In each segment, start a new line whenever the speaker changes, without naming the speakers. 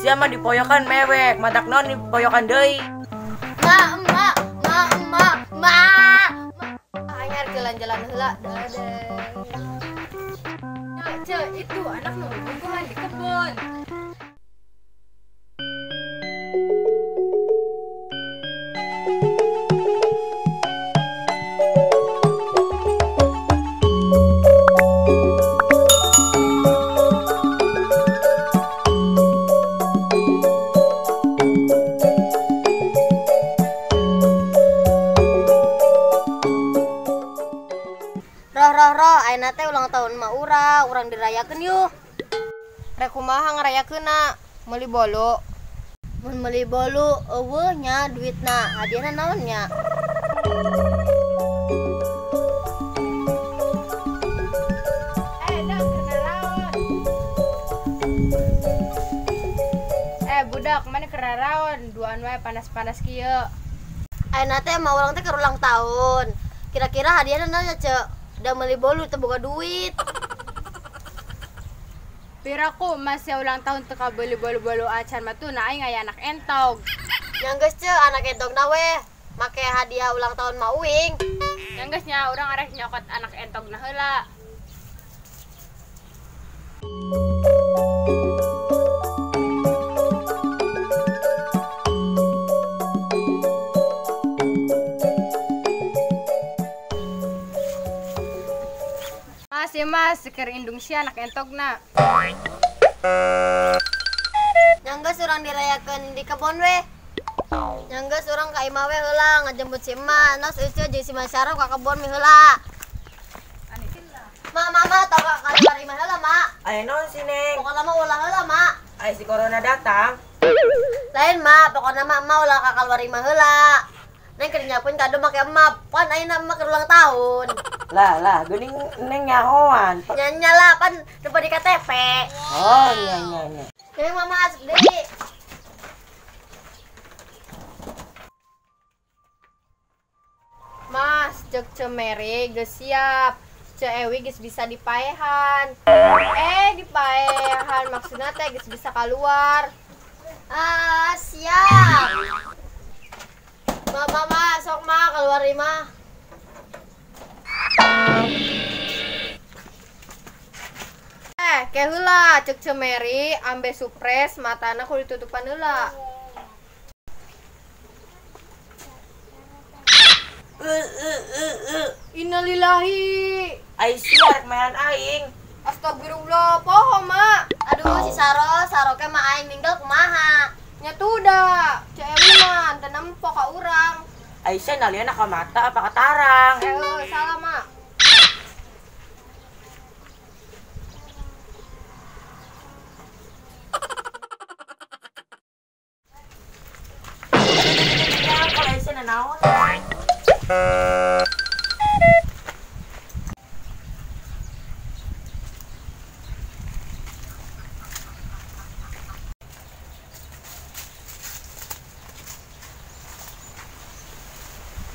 Sia mah dipoyokan mewek, matak naon dipoyokan deui.
Ma, ma, ma, ma, ma. Anyar jalan-jalan heula, dadah.
Ce, itu anak nu bubuhan di kebun.
Roh, ayeuna teh ulang tahun emak urang, urang dirayakeun yeuh.
Rek kumaha ngarayakeunna? Meuli bolu.
Mun meuli bolu eueuh nya duitna, hadiahna naon nya?
Dak kenaraon. Budak, mana kenaraon? Duaan wae panas-panas kieu.
Ayeuna teh emak urang teh keur ulang tahun. Kira-kira hadiahna naon nya, Ceu? Udah beli bolu teu boga duit.
Piraku masih ulang tahun teu kabeli bolu-bolu acan mah tuh aing aya anak entog.
Nya geus Ceu, anak entog na we make hadiah ulang tahun mah uing.
Nya geus nya urang arek nyokot anak entog na heula. Mas, ya mas, seker indung sia anak entogna.
Nya geus urang dirayakeun di kebon we. Nya geus urang ka imah we heula ngajemput si emak. Nos euceu jeung si Masyaraf ka kebon mi heula. Ma, ma, ma, tau ka keluar imah heula, Ma.
Aya naon si Neng?
Pokona mah ulah heula, Ma.
Aya si corona datang.
Lain, Ma, pokona mah emak ulah ka keluar imah heula. Neng keur nyiapkeun kado make emak, pan ayeuna emak keur ulang tahun.
Lah, lah, geuning Neng nyahoan.
Nya lah, pan lupa di KTP.
Oh, nya nya nya.
Neng mama asup deui.
Mas, cek Ceu Meri geus siap. Ceu Ewi geus bisa dipaehan. Dipaehan maksudna teh geus bisa keluar.
Ah, siap. Ma, mama, sok ma keluar imah.
Ke heula cek Ceu Meri ambe supres matana kudu ditutupan heula. Innalillahi.
Ai sia rek maehan aing.
Astagfirullah, poho ma.
Aduh si Saro, Saro ke mah aing ninggal kumaha?
Nya tuh dah, Ceu Ewi mah teu nempo ka urang.
Aisyah naliana ka mata apa ka tarang?
Salah ma.
Kalau Aisyah naon?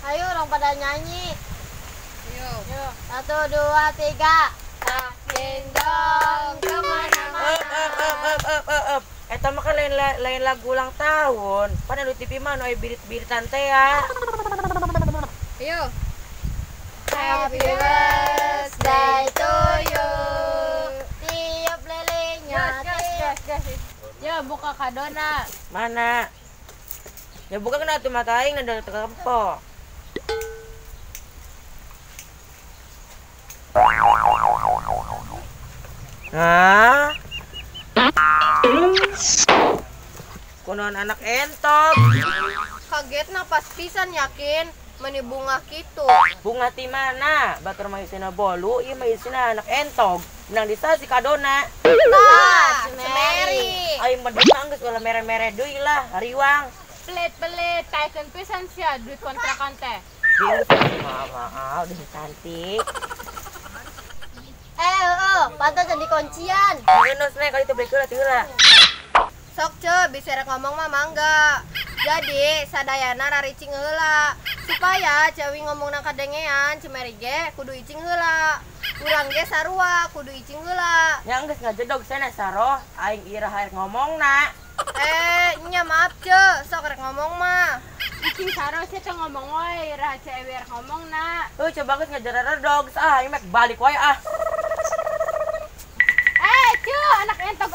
Ayo orang pada nyanyi.
Ayo.
1, 2, 3. Tak gendong kemana-mana.
Eta mah kan lain lagu ulang tahun. Pan anu TV mah anu aya birit-biritan teh ya.
Ayo.
Happy birthday to you. Tiup lilinnya.
Gas, gas, gas. Ya buka kadona.
Mana? Ya buka kena tuh mata aing da tempo. Hah? Kunaon anak entog.
Kaget na pas pisan yakin meni bunga kitu.
Bunga ti mana? Batur mah isina bolu, ieu mah isina anak entog. Menang disa si kadona.
Tah, Ceu Meri.
Aing mah geus ulah mere-mere deui lah, hariwang.
Pelit-pelit, taikeun pisan sia duit kontrakan teh.
Maaf, maaf, udah cantik.
Pantas jadi kuncian.
Ngeunus nih kali itu beli heula heula.
Sok Ceu, bisa rek ngomong mah mangga. Jadi sadayana raricing heula supaya Cewi ngomongna kadengean, Ceu Meri ge kudu icing heula. Urang ge sarua kudu icing heula.
Nya geus ngajedog sana Saroh, aing irah rek ngomongna.
Nya maaf ce, sok rek ngomong mah.
Icing saro sia teh ngomong wae, iraha Ceu Ewi rek ngomong na.
Heuh coba geus ngajareredog ah, aing mek balik wae ah.
Ceu, anak entog